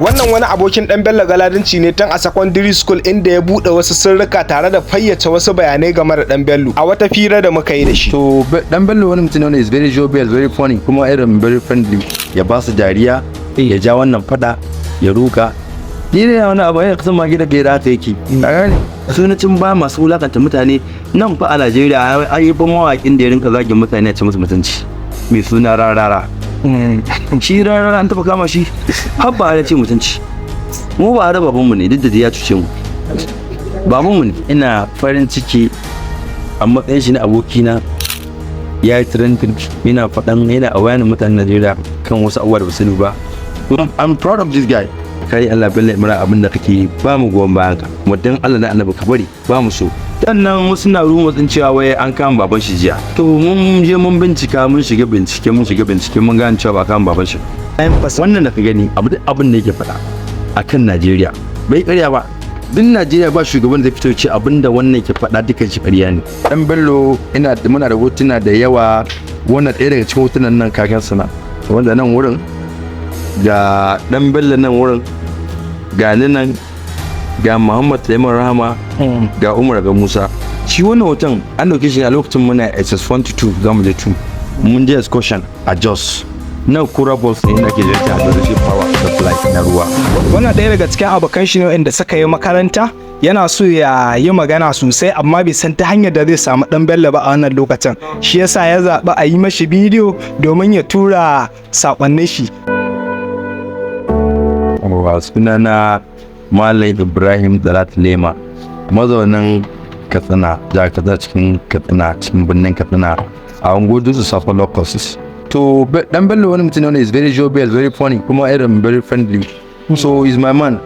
Wannan wani abokin Dan Bello Galadanci ne tun a secondary school, inda ya buɗe wasu sirrika tare da fayyace wasu bayanai game da Dan Bello a wata fira da muka yi da shi. To, Dan Bello wani mutum ne wanda is very jovial, very funny, kuma irin very friendly. Ya ba su dariya, ya ja wannan fada, ya ruka. Ni ne wani abu ya kasan mage da bera haka yake. A gane? Sunacin ba masu wulakanta mutane nan fa a Najeriya, an yi fa mawaƙin da ya rinka zagin mutane, ya ci musu mutunci. Mai suna Rarara. Shi Rarara an taɓa kama shi, har ba ya ce mutunci. Mu ba har babanmu ne, duk da ya cuce mu. Babanmu ne. Ina farin ciki a matsayin shi na abokina, ya yi trending, yana faɗan, yana awayanin mutanen Najeriya kan wasu abubuwa da ba su ba. I'm proud of this guy. Kai, Allah Bello Imran, abin da kake ba mu goyon bayan ka. Kuma dan Allah na Annabi ka bari, ba mu so. Sannan wasu na rumotsin cewa wai an kama baban shi jiya. To, mun je mun bincika, mun shiga bincike, mun shiga bincike, mun gane cewa ba kama baban shi. Wannan da ka gani, abu duk abin da yake faɗa akan Najeriya bai karya ba. Duk Najeriya ba shugaban da zai fito ce abin da wannan ke faɗa dukkan shi ƙarya ne. Dan Bello, ina muna da hotuna da yawa. Wannan ɗaya daga cikin hotunan nan kakan sana. Wanda nan wurin ga Dan Bello, nan wurin ga ni nan, ga Muhammad Taimun Rahama, ga Umar, ga Musa. Shi wannan hoton an dauke shi a lokacin muna SS1 to 2, zamu je 2. Mun je excursion a Jos. Nan Kura Falls ne inda ake jirgin a shi power supply na ruwa. Wannan ɗaya daga cikin abokan shi ne wanda suka yi makaranta. Yana so ya yi magana sosai, amma bai san ta hanyar da zai samu Dan Bello ba a wannan lokacin. Shi yasa ya zaɓi a yi mashi bidiyo domin ya tura saƙonnin shi. Wa sunana Malam Ibrahim Dalat Lema, mazaunin Katsina, jihar Katsina, cikin Katsina, cikin birnin Katsina, a unguwar Dutse Safa Locust. To, Dan Bello wani mutum ne wanda is very jovial, very funny, kuma irin very friendly. So he's my man.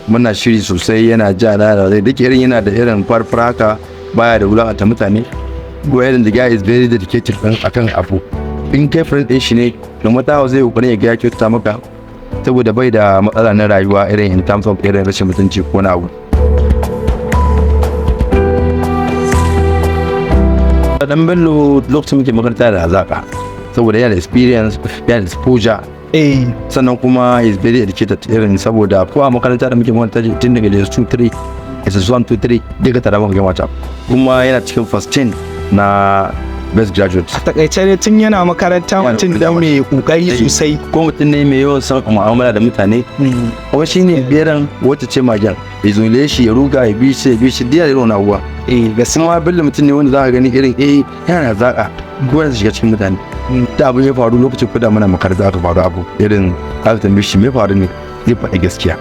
Muna shiri sosai, yana ja na da duk irin yana da irin farfara haka, baya da wulakanta mutane. Ko irin the guy is very dedicated din akan abu. In kai friend din shi ne, no matter how, zai kokarin ya ga ya kyautata maka, saboda bai da matsala na rayuwa, irin in terms of irin rashin mutunci ko na abu. Dan Bello lokacin muke makaranta da hazaka, saboda yana da experience, yana da exposure, sannan kuma is very educated, irin saboda ko a makaranta da muke makaranta tun daga JS 2 3, SS 1 2 3, duka tare muka gama ta, kuma yana cikin first 10 na best graduate. A takaice dai, tun yana makaranta mutum da mai kokari sosai. Ko mutum ne mai yawan son mu'amala da mutane, kuma shine beran wacce ce magen, ya zole shi, ya ruga, ya bi shi, ya bi shi diya irin wannan abubuwa. Gaskiya. Kuma Bello mutum ne wanda za ka gani irin yana da zaka ko yana shiga cikin mutane. Da abin ya faru lokacin kuda muna makaranta, aka faru abu, irin aka tambaye shi me faru ne, zai faɗi gaskiya.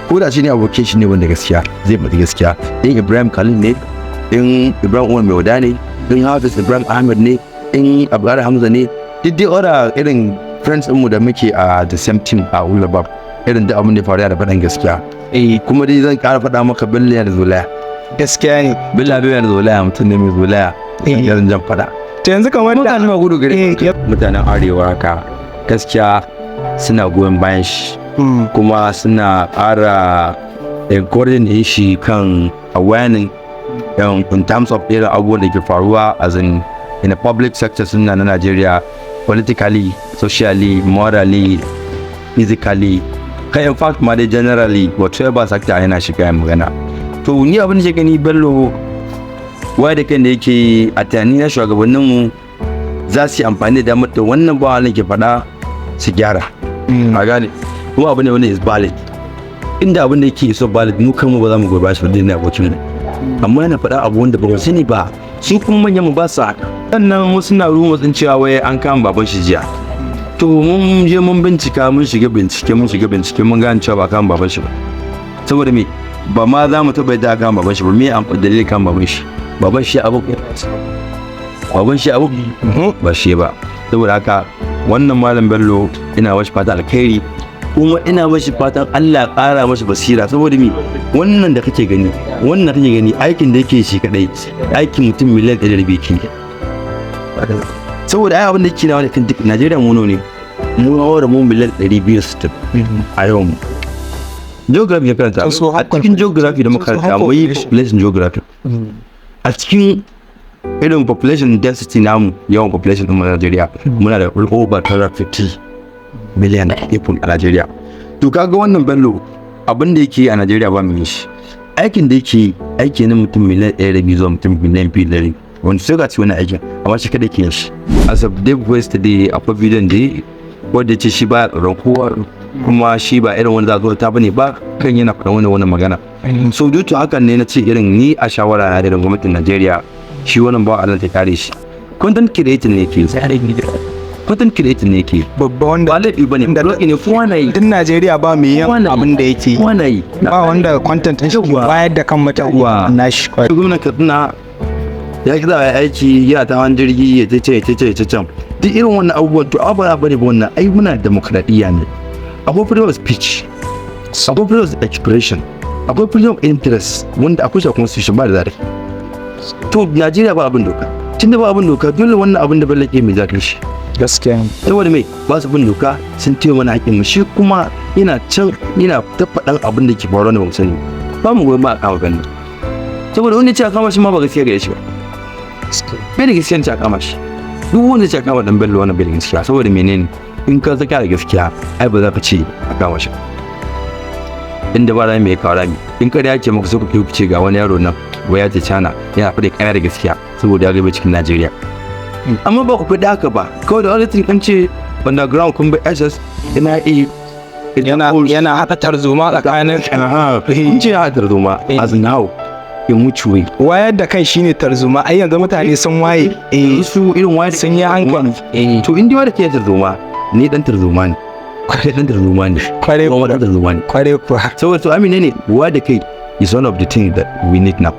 Ko da shi ne abokin shi ne wanda gaskiya, zai faɗi gaskiya. In Ibrahim Khalil ne, in Ibrahim Umar Mai Wada ne, in Hafiz Ibrahim Ahmed ne, in Abdullah Hamza ne, duk dai ora irin friends ɗinmu da muke a the same team a Ulabab, irin duk abin da ya faru yana da faɗin gaskiya. Kuma dai zan ƙara faɗa maka, Bello yana da zolaya. Gaskiya ne. Bello yana da zolaya, mutum ne mai zolaya, irin jan faɗa. To, yanzu kamar da Mutane ba gudu gare mutanen arewa haka, gaskiya suna goyon bayan shi, kuma suna ƙara encouraging din shi kan awareness in terms of irin abubuwan da ke faruwa as in the public sector suna na Nigeria, politically, socially, morally, physically, kai in fact ma dai generally, whatever sector yana shiga ya magana. To, ni abin da ke gani, Bello wai da kan da yake a tunani na, shugabanninmu za su yi amfani da damar da wannan bawan ke faɗa su gyara. A gane, kuma abu ne wanda is valid. Inda abin da yake so valid, mu kanmu ba za mu goyi shi ba, dai abokin mu, amma yana faɗa abu wanda ba mu sani ba, su kuma manyan mu ba su haka. Sannan wasu na rumotsin cewa wai an kama baban shi jiya. To, mun je mun bincika, mun shiga bincike, mun shiga bincike, mun gane cewa ba kama baban shi ba. Saboda me? Ba ma za mu taɓa yadda kama baban shi ba. Me an dalilin kama baban shi? Baban shi abu, baban shi abu ba shi ba. Saboda haka wannan Malam Bello, ina mashi fata alkhairi, kuma ina mashi fatan Allah ya ƙara mashi basira. Saboda me? Wannan da kake gani, wannan kake gani, aikin da yake shi kadai, aikin mutum miliyan 1.5 ke. Saboda ai abin da yake na wani kan duk Najeriya, mu ne mu hawa mu miliyan 260 a yau. Mu geography ya karanta. A cikin geography da makaranta mu yi population geography, a cikin irin population density namu, yawan population din Najeriya, muna da over 250 million people a Najeriya. To kaga wannan Bello, abin da yake yi a Najeriya ba mu yi shi. Aikin da yake yi aiki ne mutum 1.5 miliyan zuwa mutum 2.5 miliyan wanda sai ga ci wani aikin, amma shi kada ke yin shi. As of day before yesterday, akwai bidiyon da yi wanda ya ce shi ba tsoron kowa, kuma shi ba irin wanda za ta bane ba, kan yana faɗan wani magana. So due to hakan ne na ce irin ni a shawara na irin gwamnatin Najeriya, shi wannan ba Allah ta kare shi. Content creating ne ke, content creating ne ke Babba wanda ba laifi bane, blog ne, kowa na yi. Duk Najeriya ba mai yin Kowa na yi. abin da yake yi. Kowa na yi. Ba wanda content ɗin shi ke Yawwa. wayar da kan mutane Yawwa. nashi. Gwamnan Katsina ya ki za a yi aiki, yana ta hawan jirgi ya ce ya ce ya ce can, duk irin wannan abubuwan. To abu ba bane ba wannan, ai muna demokradiyya ne. Akwai freedom of speech, akwai freedom of expression, akwai freedom of interest wanda akwai shi a constitution, ba da zarafi. To Najeriya ba abin doka. Tunda ba abin doka, dole wannan abin da Bello ke mai zafi shi. Gaskiya ne. Saboda mai ba su bin doka, sun taiwa mana haƙƙin mu, shi kuma yana can yana ta faɗan abin da ke faruwa da ba mu sani ba. Mu goyi ba a kama Bello, saboda wanda ya ce a kama shi ma ba gaskiya gare shi ba, bai da gaskiya ce a kama shi. Duk wanda ya ce a kama dan Bello, wannan bai da gaskiya. Saboda menene? In ka saka da gaskiya, ai ba za ka ce a kama shi. Inda ba rami ya kawo rami, in kada ya ce maka so ku ce ga wani yaro nan wai ya ce China yana faɗi ƙarya da gaskiya saboda ya gaba cikin Najeriya, amma ba ku faɗi haka ba. Kawai da wani an ce underground kun bi SS NIA. Yana haɗa tarzoma tsakanin Kun ce ya tarzoma, as in how, in which way? Wayar da kai shine tarzoma. Ai yanzu mutane sun waye, eh. Su irin wayar Sun yi hankali, eh. To in dai wanda ke tarzoma, ni dan tarzoma ne, kai dan tarzoma ne, Kware. kuma dan tarzoma ne. Kware kuwa. Saboda to amine ne, wayar da kai is one of the things that we need now,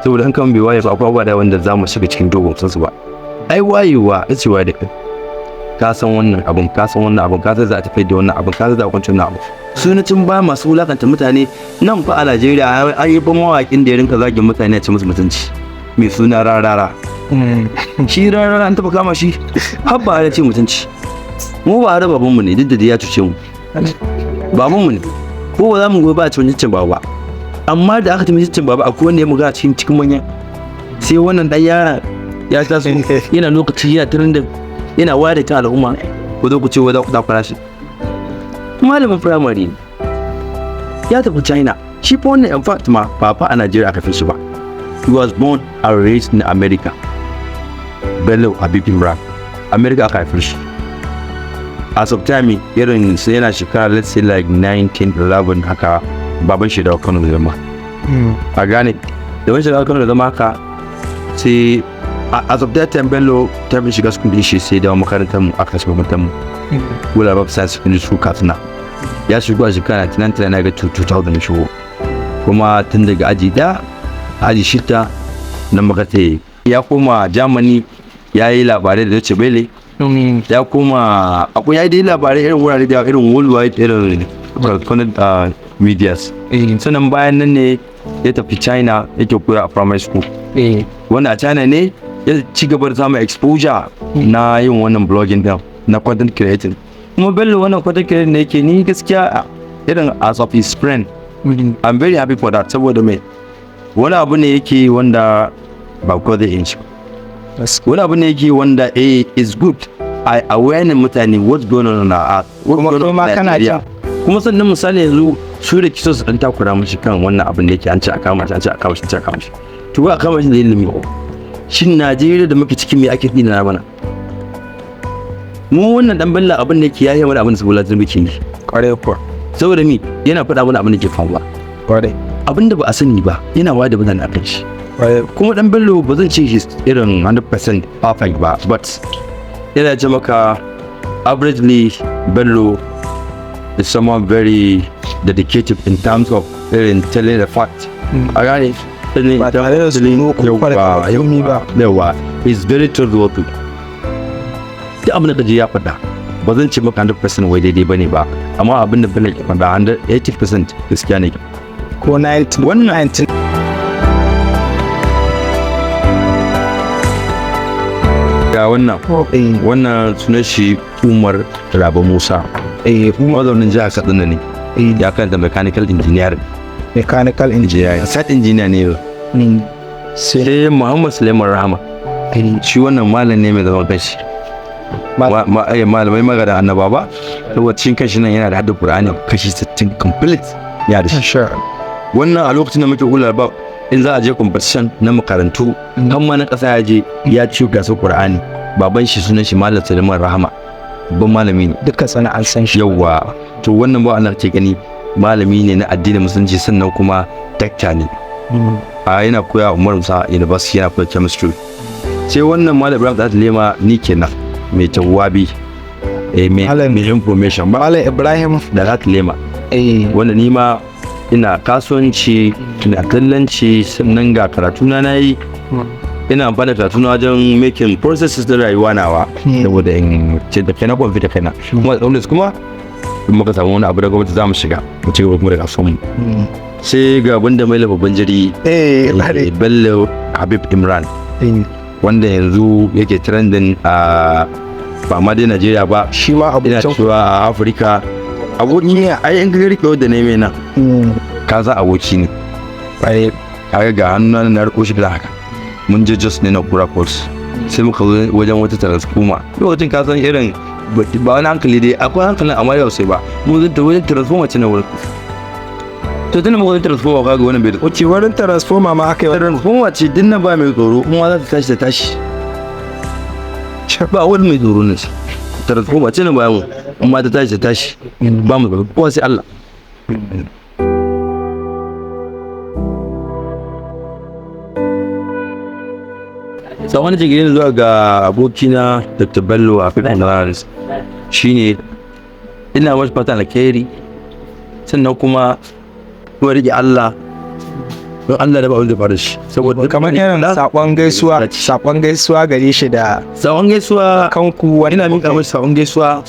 saboda an kan bai waye ba, akwai abubuwa da wanda za mu shiga cikin dogon san su ba. Ai wayewa ita ce waye da kai, ka san wannan abun, ka san wannan abun, ka san za a tafi da wannan abun, ka san za a kwanci wannan abun. Sunacin ba masu wulakanta mutane nan fa a Najeriya, an yi ban mawaƙin da ya rinka zagin mutane, a ci musu mutunci, mai suna Rarara. Shi Rarara an taɓa kama shi? Har ba ya ce mutunci mu ba har babanmu ne, duk da ya cuce mu, babanmu ne, ko ba za mu goyi ba a ci mutuncin baba. Amma da aka ci mutuncin baba, akwai wanda ya muga cikin manyan, sai wannan dan yaron ya taso yana lokaci yana turin da yana wayar da kan al'umma, ku zo ku ce wai za ku takura shi. Malamin firamare ne, ya tafi China. Shi fa wannan, in fact ma ba fa a Najeriya aka fi shi ba. He was born and raised in America. Bello Habib Imran, America aka haife shi. As of time irin sai yana shekara, let's say like 1911 haka, baban shi dawo Kano da zama. A gane da wani shiga Kano da zama haka, sai as of that time Bello ta fi shiga school din shi, sai dawo makarantar mu, aka shiga makarantar mu Wula Bab Science Secondary School Katsina. Ya shigo a shekara 1999 ga 2000 shigo, kuma tun daga aji ɗaya, aji shida na makaranta. Ya koma Germany, ya yi labarai da Deutsche Welle, ya koma akwai ya yi dai labarai irin wurare da irin worldwide irin correspondent medias. Sannan bayan nan ne ya tafi China, yake koya a primary school. Wanda a China ne ya ci gaba da samun exposure na yin wannan blogging din na content creating. Kuma Bello, wannan content creating da yake, ni gaskiya irin as of his friend, I'm very happy for that, saboda mai wani abu ne yake wanda ba ko zai yin shi ba. Wani abu ne yake wanda eh is good a awareness mutane what's going on in our earth, what's Kuma going on kai ma in kana Nigeria. Kuma sannan misali yanzu su da kiso su dan takura mishi kan wannan abin da yake, an ce a kama shi, an ce a kama shi, an ce a kama shi. To ba a kama shi da ilimi. Shin Najeriya da muke cikin me ake dina mana mu? Wannan dan Bello, abin da yake yayi wani abin da su Bola Tinubu ke yi. Kware kuwa. Saboda mi yana faɗa mana abin da ke faruwa, abin da ba a sani ba, yana wayar da mutane akan shi. Kuma dan Bello, ba zan ce shi irin 100% perfect ba, but yana ce maka averagely Bello is someone very dedicated in terms of irin telling the fact, a gane. Ba tare da tsoro ko fargaba komi ba. Yawa, is very trustworthy. Duk abin da kaji ya faɗa, ba zan ce maka 100% wai daidai bane ba, amma abin da Bello ke faɗa 180% gaskiya ne. Ko 90 wannan 90. Ga wannan, wannan sunan shi Umar Raba Musa. Mazaunin jihar Katsina ne. Ya karanta mechanical engineering. Mechanical engineer. Site engineer ne yau. Sai Muhammad Suleiman Rahama. Shi wannan malam ne mai zaman kanshi. Malamai magana annaba ba, saboda cikin kashi nan yana da hadda Qur'ani kashi 60 complete ya da shi. Wannan a lokacin da muke ulul albab, in za a je competition na makarantu kan ma na kasa, ya je ya ci gasar Qur'ani. Baban shi sunan shi Malam Suleiman Rahama, babban malami ne. Duka sana an san shi. Yawwa, to wannan ba Allah ke gani, malami ne na addinin Musulunci, sannan kuma dakta ne. A yana koya a Umar Musa University, yana koya chemistry. Sai wannan Malam Ibrahim Zat Lema, ni kenan, mai tawabi, mai Malam- mai information ba. Malam Ibrahim. Da Zat Lema, wanda ni ma ina kasuwanci, ina tallanci, sannan ga karatu na nayi, ina amfani da karatu na wajen making processes da rayuwa nawa, saboda in ce da kaina kuma fita kaina, kuma always kuma in muka samu wani abu da gwamnati za mu shiga mu ci gaba kuma da kasuwan mu. Sai ga wanda mai babban jiri, Bello Habib Imran, wanda yanzu yake trending a ba ma dai Najeriya ba, Shi ma ina abincin cewa a Afirka. Aboki ne ai, in ka rike wanda ne mai nan, ka san aboki ne. Ai kaga ga hannu na riko shi da haka. Mun je Jos ne na Kura Course, sai muka zo wajen wata transformer. Lokacin ka san irin ba wani hankali dai, akwai hankalin amma yau sai ba mun zo da wajen transformer ce na wurin. To tunda muka zo transformer, kaga wannan bai da Wace wurin transformer ma aka yi? Transformer ce din nan, ba mai tsoro, kuma za ta tashi ta tashi, ba wani mai tsoro ne. Transformer ce na bayan mu, amma ta tashi ta tashi, ba mu tsoro kowa sai Allah. Tsawon jigirin zuwa ga abokina Dr. Bello a Fitness shine ina mashi fatan alkhairi, sannan kuma kuma rike Allah, don Allah da ba wanda faru shi saboda Kamar irin sakon gaisuwa gare shi da sakon gaisuwa kanku wani. Ina miƙa mashi sakon gaisuwa.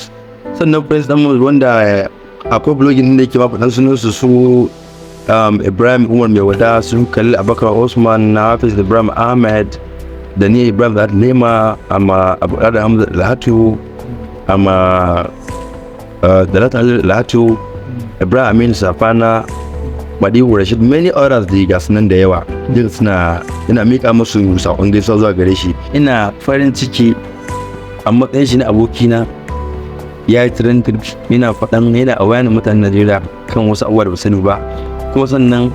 Sannan prince dan wanda akwai blogging da yake ba faɗan sunan su, su Ibrahim Umar Mai Wada, su Khalil Abubakar Osman na Hafiz Ibrahim Ahmed, da ni Ibrahim Zat Lema, amma Abu da Hamza Lahatu, amma Dalata Lahatu, Ibrahim Amin Safana, Madihu Rashid, many others da ga sunan da yawa duka suna. Ina miƙa musu sakon gaisuwa zuwa gare shi. Ina farin ciki a matsayin shi na abokina, ya yi trending, yana faɗan, yana awayanin mutanen Najeriya kan wasu abubuwa da ba sani ba. Kuma sannan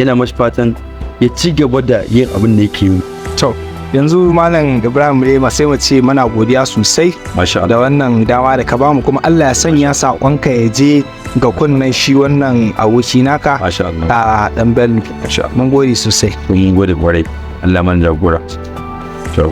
ina mashi fatan ya ci gaba da yin abin da yake yi. To yanzu Malam Ibrahim Rema, sai mu ce muna godiya sosai Masha. da wannan dama da ka bamu, kuma Allah ya sanya saƙonka ya je ga kunnen shi wannan aboki naka Masha Allah. a Dan Bello. Masha Allah. Mun gode sosai. Mun gode kwarai, Allah man jagora. Ciao.